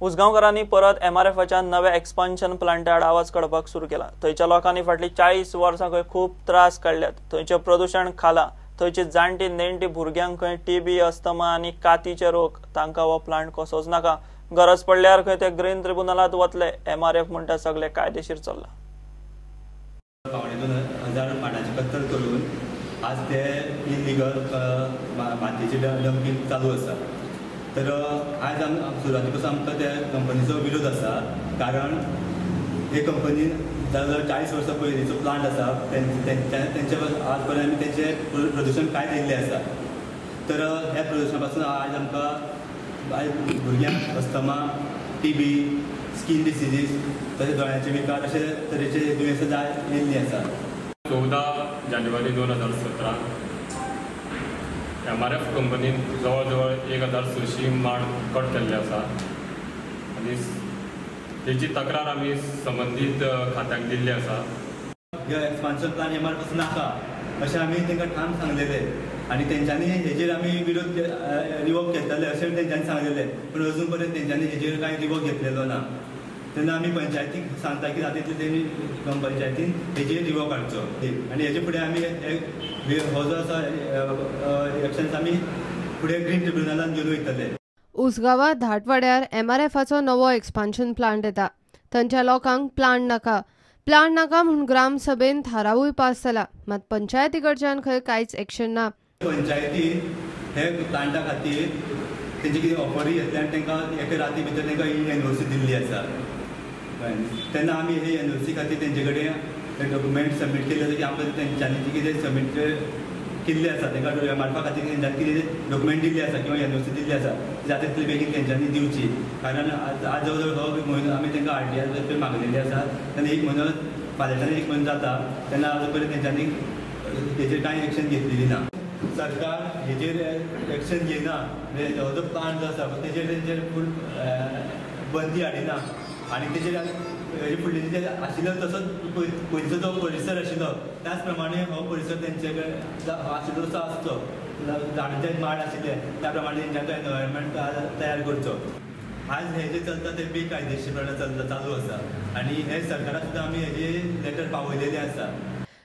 उसगांवकारांनी परत एमआरएफाच्या नव्या expansion Plantae आड आवाज काडपाक सुरू केला. थंयच्या लोकांनी फाटलीं 40 वर्सां खंय खूब त्रास काडल्यात. थंयचें प्रदूशण खाला, थंयची जाणटी नेणटी भुरग्यांक खंय टीबी, अस्थमा आनी कातीचे रोग, तांकां हो प्लांट कसोच नाका. गरज पडल्यार खंय ते ग्रीन ट्रिब्युनलांत वतले. एमआरएफ म्हणटा सगळे कायदेशीर चल्ला. 1,250 माडाची कत्तल करून आज ते इलिगल मातयेचे डंपींग चालू आसा. तर आज आम सुरवाती पासून आमकां त्या कंपनीचो विरोध आसा, कारण हे कंपनी जवळ 40 वर्सां पयलींचो प्लांट आसा. तेंच्या आज पर्यंत आमी तेंचें प्रदुशण कांयच येयल्लें आसा. तर ह्या प्रदुशणा पासून आज आमकां आयज भुरग्यांक अस्थमा, टीबी, स्कीन डिसिजीस तशें दोळ्यांचे विकार अशे तरेचे दुयेंसां जाय येयल्लीं आसा. 14 जानेवारी 2017 एमआरएफ कंपनीन जवळ जवळ 1600 माड कट केल्ले आसा आनी तेची तक्रार आमी संबंदीत खात्याक दिल्ली आसा. हे एक्सपान्शन प्लान एमआरएफ नाका अशें आमी तांकां ठाम सांगलेलें आनी तेंच्यांनी हेजेर आमी विरोध रिवोक घेतले अशें तेंच्यांनी सांगलेलें, पूण अजून पर्यंत तेंच्यांनी हेजेर कांय रिवोक घेतलेलो ना. तेन्ना आमी पंचायतीक सांगता की जाता तितले तेणी पंचायतीन हेजेर रिवोक काडचो आनी हेजे फुडें आमी हो जो आसा एक्शन्स आमी फुडें ग्रीन ट्रिब्युनलान घेवन वयतले. उसगांवां धाटवाड्यार एमआरएफाचो नवो एक्सपान्शन प्लांट येता. थंयच्या लोकांक प्लांट नाका, प्लांट नाका म्हूण ग्रामसभेन थारावूय पास जाला, मात पंचायती कडच्यान खंय कांयच एक्शन ना. पंचायतीन हे प्लांटा खातीर तेंचे कितें ऑफरी घेतले आनी तांकां एके राती भितर तांकां ही एनओसी दिल्ली आसा. तेन्ना आमी हे एनओसी खातीर तेंचे कडेन डॉक्युमेंट सबमीट केल्ले आसा की आमकां तेंच्यांनी कितें सबमीट केल्ले आसा, तांकां मारपा खातीर तेंच्यांनी कितें डॉक्युमेंट दिल्ले आसा किंवा एनओसी दिल्ली आसा, जाता तितले बेगीन तेंच्यांनी दिवची. कारण आज जवळ जवळ हो म्हयनो आमी तांकां आरटीआय मागलेली आसा. तेन्ना एक म्हयनो फाल्यांच्यान एक म्हयनो जाता, तेन्ना आजून पर्यंत तेंच्यांनी हेजेर कांय एक्शन घेतलेली ना. सरकार हेजेर एक्शन घेयना, हो जो प्लांट जो आसा तेजेर तेंचेर फूल बंदी हाडिना आनी तेजेर हेजे फुडले जे आशिल्लो तसोच पयलींचो जो परिसर आशिल्लो त्याच प्रमाणे हो परिसर तेंचे कडेन आशिल्लो तसो आसचो. झाडांचे माड आशिल्ले त्या प्रमाणे तेंच्यांनी एनवायरमेंट तयार करचो. आज हे जे चलता ते बेकायदेशीरपणान चलता चालू आसा आनी हे सरकाराक सुद्दां आमी हेजे लेटर पावयलेले आसा.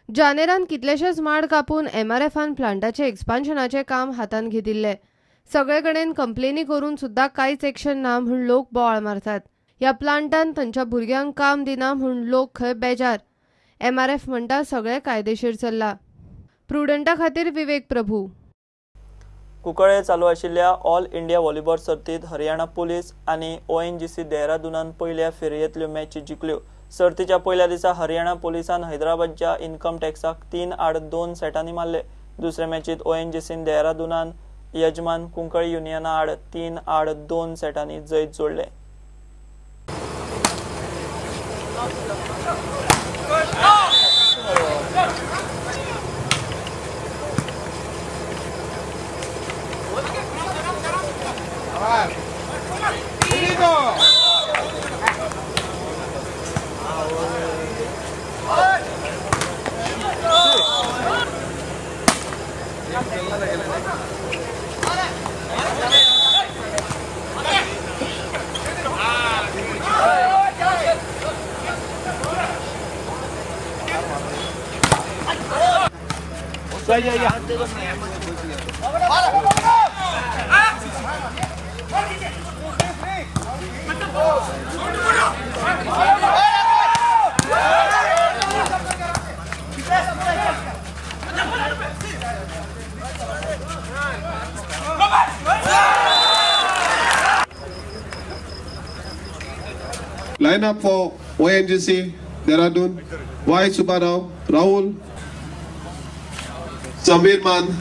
जानेरान कितलेशेच माड कापून एमआरएफान प्लांटाचे एक्सपान्शनाचे काम हातांत घेतिल्ले. सगळे कडेन कंप्लेनी करून सुद्दां कांयच एक्शन ना म्हूण लोक बोवाळ मारतात. ह्या प्लांटान थंयच्या भुरग्यांक काम दिना म्हूण लोक खंय बेजार. एमआरएफ म्हणटा सगळे कायदेशीर चल्ला. प्रुडंटा खातीर विवेक प्रभू. कुंकळे चालू आशिल्ल्या ऑल इंडिया व्हॉलीबॉल सर्तीत हरियाणा पुलीस आनी ओएनजीसी देहरादूनान पयल्या फेरयेंतल्यो मॅची जिखल्यो. सर्तीच्या पयल्या दिसा हरियाणा पुलिसान हैदराबादच्या इन्कम टॅक्साक 3-2 सेटांनी मारले. दुसऱ्या मॅचीत ओएनजीसीन देहरादूनान यजमान कुंकळी युनियना आड 3-2 सेटांनी जैत जोडले. Line up for ONGC Dehradun, Y. Subbarao, Rahul, Samir Mann.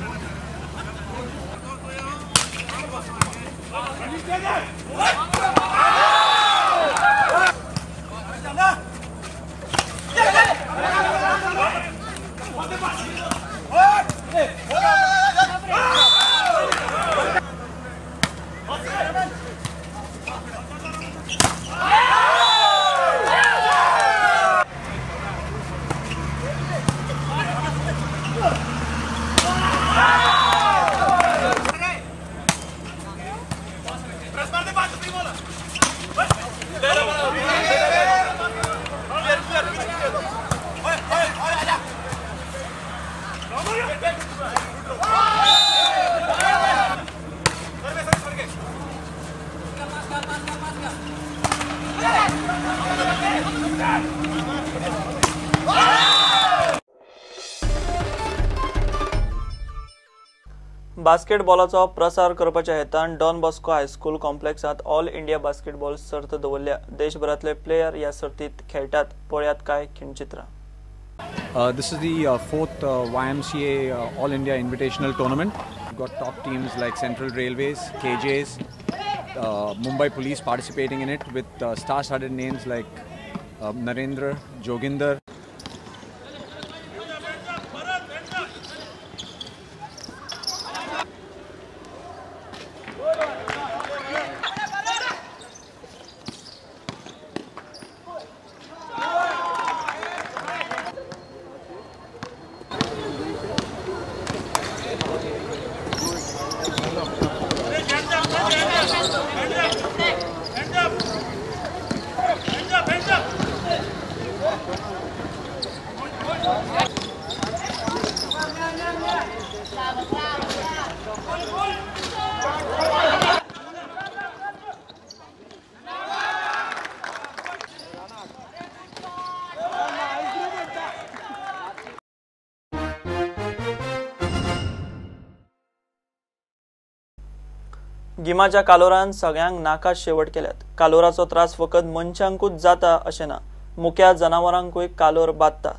बास्केटबॉलाचो प्रसार करपाच्या हेतान डॉन बॉस्को हायस्कूल कॉम्प्लेक्सांत ऑल इंडिया बास्केटबॉल सर्त दवरल्या. देशभरांतले प्लेयर ह्या सर्तीत खेळटात. पळयात काय खिणचित्रां. This is the fourth YMCA All India Invitational Tournament. We've got top teams like Central Railways, KJs, Mumbai Police participating in it with star-studded names like Narendra, Joginder. गिमाच्या कालोरान सगळ्यांक नाका शेवट केल्यात. कालोराचो त्रास फकत मनशांकूच जाता अशें ना, मुक्या जनावरांकूय कालोर बादता.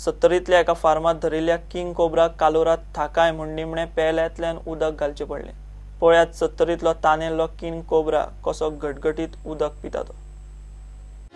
सत्तरींतल्या एका फार्मांत धरिल्ल्या किंग कोब्राक कालोरात थाकाय म्हूण निमणे पेल्यांतल्यान उदक घालचें पडलें. पळयात सत्तरींतलो तानेल्लो किंग कोब्रा कसो घटघटीत उदक पिता तो.